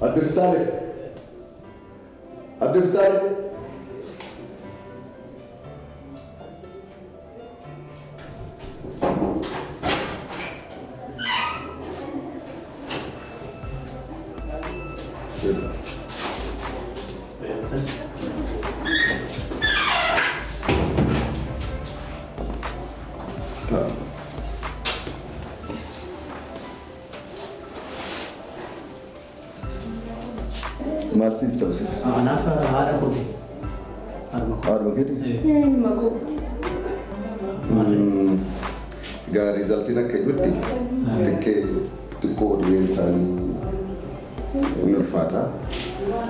Adde Fitaale. Adde Fitaale. Maal siif ta'u siif? Anaaf haadha kooti. Haadhuma keeti? Ilma kooti. Egaa riizaltiin akka jedhutti xiqqee xiqqoo dhibeen isaanii ni ulfaata.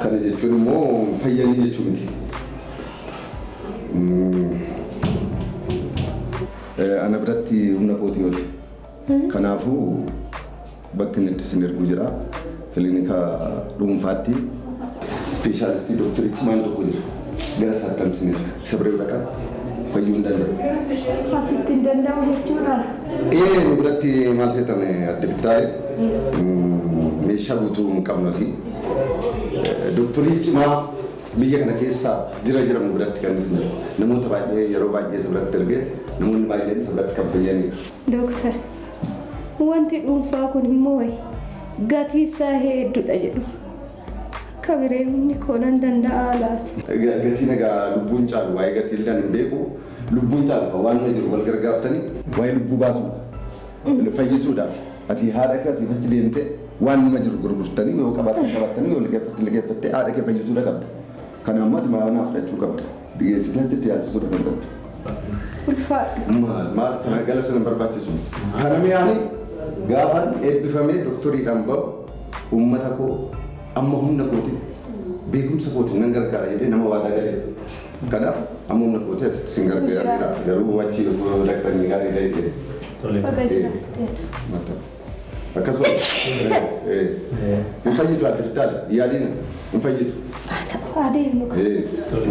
Kana jechuun immoo fayyanii jechuu miti. Ana biratti humna kootii oli. Kanaafuu bakki inni itti isin ergu jira. Kilinika dhuunfaatti ispeeshaalistii dooktarii cimaan tokko jira. Gara isaatti isin erga. Isa bira yoo dhaqan fayyuu hin danda'u. Asitti hin danda'u jechuudha. Ee, nu biratti maal seetan, Adde Fittaale, meeshaa guutuu hin qabnu asii. Dooktarii cimaa biyya kana keessa jira jedhamu biratti kan isin ergu. Namoota baay'ee yeroo baay'ee isa biratti ergee namoonni baay'een isa biratti kan fayyanidha. Dooktar, wanti dhuunfaa kun immoo gatii isaa hedduudha jedhu. Akka biree humni koo nan danda'a laata? Gatiin egaa lubbuun caalu, waa'ee gatii illee hin beeku. Lubbuun caalu waan jiru wal gargaartanii waa'ee lubbuu baasuu fayyisuudhaaf ati haadha kee asii achi deemtee waan nima jiru gurgurtanii yoo qabaattan qabattanii yoo liqeeffatte liqeeffattee haadha kee fayyisuudha qabda. Kana ammoo ati maanaa fudhachuu qabda. Dhiyeessitee achitti yaalchisuudha kan qabdu. Ulfaadhu. Maal maal, kana galata nan barbaachisu. Kana mi'aani gaafan eebbifamee doktoriidhaan bahu uummata koo amma humna kootiin beekumsa kootiin nan gargaara jedhee nama waadaa galee. Kanaaf amma humna kootii asitti sin gargaareera. Garuu achi dhaqxanii gaarii ta'e. Baga jiraatteetu. Akkasuma hin fayyidu, Adde Fittaale, yaadina hin fayyidu. Adeemnu.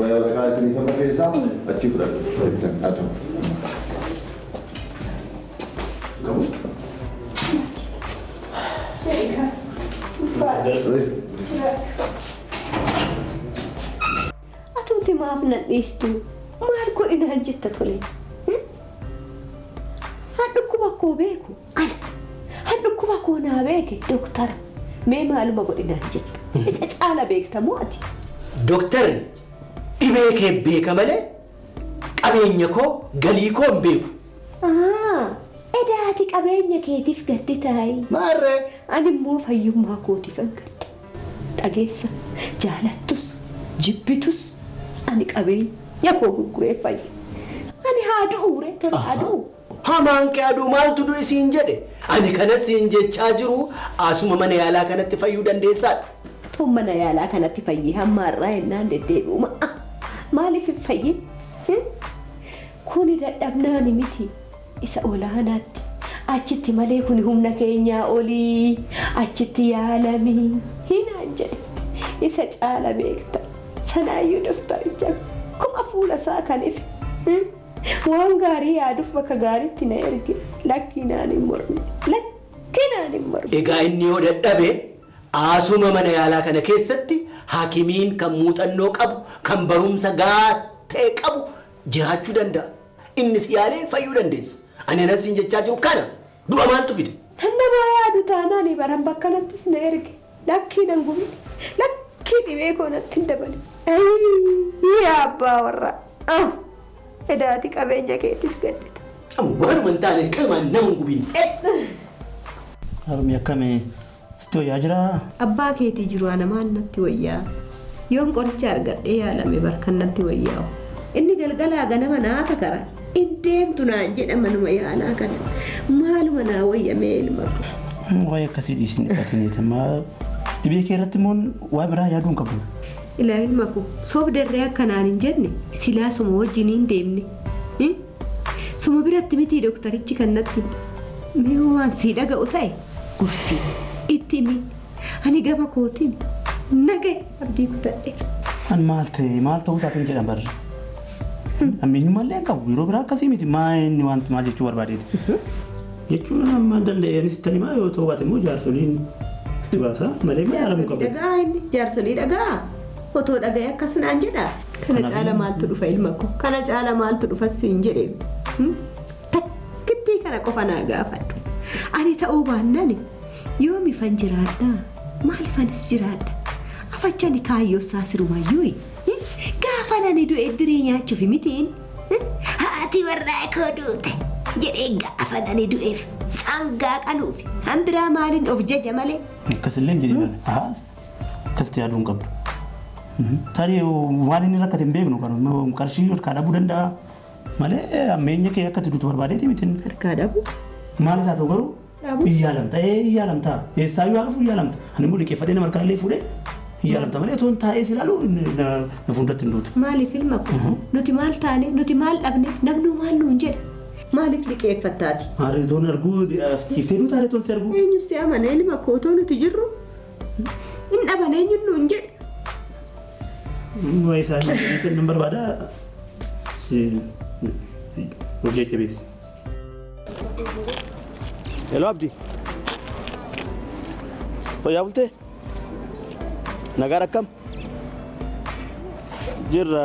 Waraqaa isiniif barreessaa achii fudhadhu. Haa ta'u. Sheeka. Ulfaadhu. Atumti maaf nan dhiistu? Maal godhinaan jetta tole? Haa dhukkuba koo beeku ana. Haa dhukkuba koo naa beeke dooktara. Mee maaluma godhinaan jetta? Isa caala beekta moo ati? Dooktarri dhibee kee beeka malee qabeenya koo galii koo hin beeku. Edaati qabeenya keetiif gaddi taayi. Maarree. Ani immoo fayyummaa kootiif an gadda. Dhageessa, jaalattus jibbitus ani qabeenya koo gurguree fayya. Ani haa du'uure tola, haa du'u. Hamaan kee aduu maaltu du'e siin jedhe? Ani kanas siin jechaa jiru asuma mana yaalaa kanatti fayyuu dandeessaadha. Otoo mana yaalaa kanatti fayyee hamma har'aa ennaan deddeebi'uma. Maaliif hin fayyin? Kuni dadhabnaani miti isa olaanaatti. Achitti malee kuni humna keenyaa olii achitti yaalamii hinaan jedhe. Isa caala beekta. Sanaayyuu doftaricha akkuma fuula isaa kan ife. Waan gaarii yaaduuf bakka gaariitti na erge, lakkii naan hin mormine. Lakkii naan hin mormine. Egaa inni yoo dadhabe asuma mana yaalaa kana keessatti haakimiin kan muuxannoo qabu kan barumsa gahaa ta'e qabu jiraachuu danda'a. Innis yaalee fayyuu dandeessa. Ani anas siin jechaa jiru kana du'a maaltu fide? Kan namaa yaadu taanaan baran bakka nattis na erge. Lakkii nan gubine. Lakkii dhibee koo natti hin dabale. Yaa abbaa warraa. Edaati qabeenya keetiif gaddita. Waanuma hin taane qamaan nama hin gubin. Harmi akkamii sitti wayyaa jiraa? Abbaa keetii jiru ana maal natti wayyaa? Yoon qoricha argadhee yaalame barkan natti wayyaa'u. Inni galgalaa ganama naata kara. In deemtu naan jedha manuma yaalaa kana. Maaluma naa wayyamee ilma koo? Waa'ee akkasii dhiisin dhiphatiniiti. Dhibee kee irratti immoo waa biraa yaaduu hin qabdu. Ilaa ilma koo, sobdarree akkanaan hin jenne silaa suma wajjin hin deemne. Suma biratti miti doktarichi kan natti mee waan sii dhaga'u ta'e gorsii itti himi. Ani gama kootiin nagee abdii kutadheera. An maal ta'e maal ta'uu isaatiin jedhan barre. Ammeenyummaallee hin qabu, yeroo biraa akkasii miti, maa inni wanti maal jechuu barbaadeeti. Jechuun amma danda'eenis itti himaa yoo ta'u baate immoo jaarsoliin Sitti baasa malee mana alamuu Jaarsolii qabda. dhagaa inni jaarsolii dhagaa otoo dhaga'e akkas naan jedha. Kana caala maaltu dhufa ilma koo kana caala maaltu dhufa siin jedhe. Takkittii kana qofa naa gaafadhu. Ani ta'uu baannaan yoomifan jiraadha maalifanis jiraadha afachani kaayyoo isaa sirumayyuu gaafa nani du'e diree nyaachuuf mitiin haati warraa koo duute jedhee gaafa nani du'eef sangaa qaluuf hanbiraa maaliin of jaja malee. Akkasillee hin jedhin. Akkasitti yaaduu hin qabdu. Tarii waan inni rakkate hin beeknu kan qarshii harkaa dhabuu danda'a malee ammeenya kee akka itti duutu barbaadeeti miti. Harkaa dhabu. Maal isaa ta'u garuu iyyaalamta iyyaalamta eessaayyuu haa dhufu iyyaalamta ani immoo liqeeffadhee nama harkaa illee fuudhee iyyaalamta malee otoo hin taa'ee si ilaalu na fuulduratti hin duutu. Maaliif ilma koo nuti maal taane nuti maal dhabne namnu maal nuun jedha maaliif liqeeffattaati. Harreetoon arguu as ciiftee duuta harreetoon si arguu. Eenyu si amana ilma koo otoo nuti jirru hin dhaban eenyu nuun jedha. Waa isaa hin barbaada. Of jajjabeessi. Hello Abdi. Fayyaa bultee? Nagaan akkam? Jirra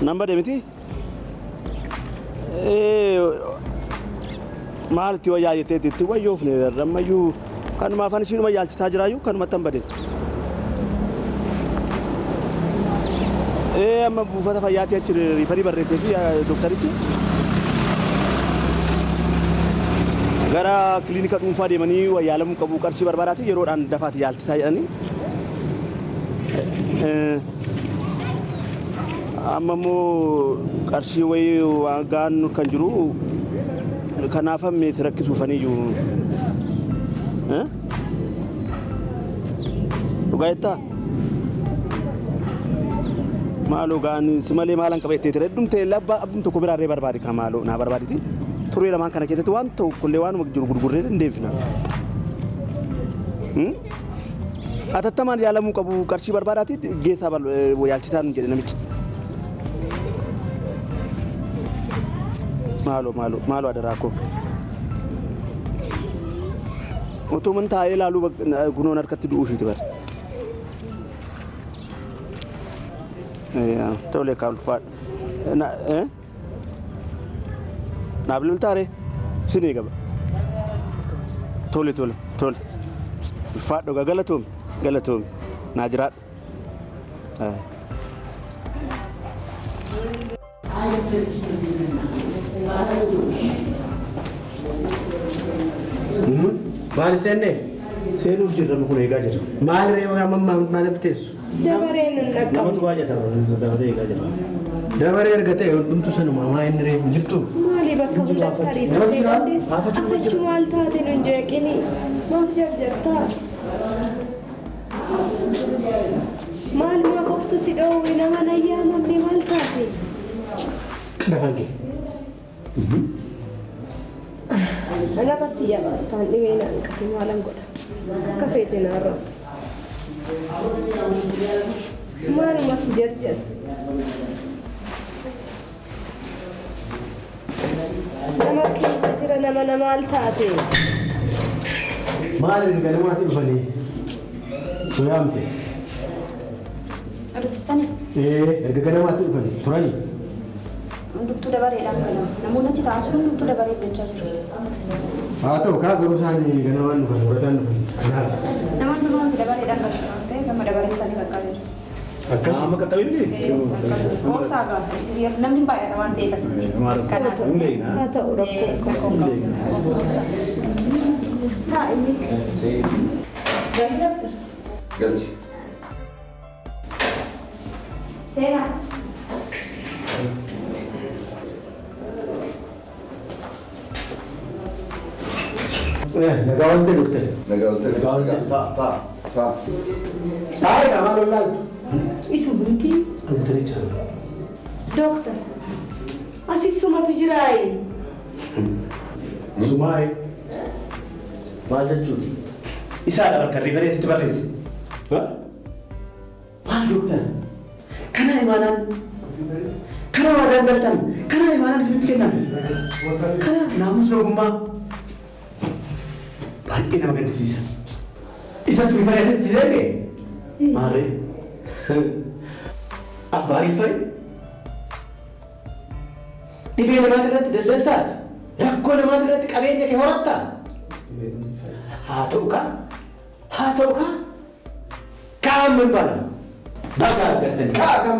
nan bade miti? Maalti wayyaa jetteetti itti wayyoofne ammayyuu kanuma afaan ishiinuma yaalchisaa jiraayyuu kanumatti hin bade. Amma buufata fayyaatti achi riifarii barreessee fi doktarichi gara kiliinika dhuunfaa deemanii yaalamuu qabu qarshii barbaadaati yeroodhaan dafaati yaalchisaa jedhanii. Amma immoo qarshii wayii waan gahaan kan jiru kanaaf ammeeti rakkisuufaniyyuu. Dhugaa jettaa? Maaloo gaan si malee maalan qaba jettee ture dhumtee labba abbum tokko biraarree barbaadi kan maaloo naa barbaaditi. Turee lamaan kana keessatti waan tokkollee waanuma jiru gurgurree dandeeffina. Atattamaan yaalamuu qabu qarshii barbaadaati geessaa yaalchisaa nu jedhe namichi. Maaloo maaloo maaloo adaraa koo. Otoo man taa'ee ilaaluu gunoon harkatti du'uufiiti bara. Tole kaa ulfaadha. Naaf loltaare sin eegaba. Tole tole tole. Ulfaadhu gaa galatoomi galatoomi naa jiraadhu. Maal seenne? Seenuuf jirra kun eegaa jira. Maal ree maal biteessu? Dabareen nun dhaqqabu. Namatu baay'ata dabaree eegaa jira. Dabaree erga ta'e hundumtu sanuma maa inni ree hin jirtu? Maali bakka hundatti ariifattee dandeessa? Afachi maal taate nun jeeqini? Maaf jarjartaa? Maaluma obsa si dhoowwe nama nayyaamamne maal taate? Lafa kee. Anarratti jabaattaan dhibee naan qabe maalan godha? Akka feete naan roobsi. Maaluma si jarjarsi? Nama keessa jira nama namaal taate? Maal erga namaatti dhufanii? Soyaamte. Dhuftanii? Erga ganamaatti dhufanii turanii. Hundumtuu dabareedhaan ganama. Namoonni achi taa'an sun hundumtuu dabaree eeggachaa jiru. Haa ta'u kaa garuu isaan ganamaan dhufan horataan dhufan. Kanaaf. Namoonni dhufuun dabareedhaan galchu waan ta'eef amma dabaree isaanii qaqqabee jiru. Akkas. Amma qaqqabee miti? Obsaa gaafa. Namni baay'ata waan ta'eef asitti. Kanaaf. Haa ta'u rakkoo qabu. Obsaa. Taa'i. Galchi doctor. Galchi. Seenaa. Nagaa walte doctor. Nagaa walte. Nagaa walte. Taa taa taa. Saayee maal ollaaltu? Isu miti. Doktoricha. Dooktar. Asis sumatu jiraayi. Sumaayi. Maal jechuuti? Isaadha bakka riifareesitti barreesse. Maal dooktar? Kana imaanaan kana waadaan galtan kana imaanaan isinitti kennan kana naamusni ogummaa baay'ee nama gaddisiisa. Isatu rifaree asitti seene? Maarree. Abbaa rifaree? Dhibee namaati irratti daldaltaati? Rakkoo namaati irratti qabeenya kee horattaa? Haa ta'u kaa. Haa ta'u kaa. Kaan min bala. Baga argattan kaa kam.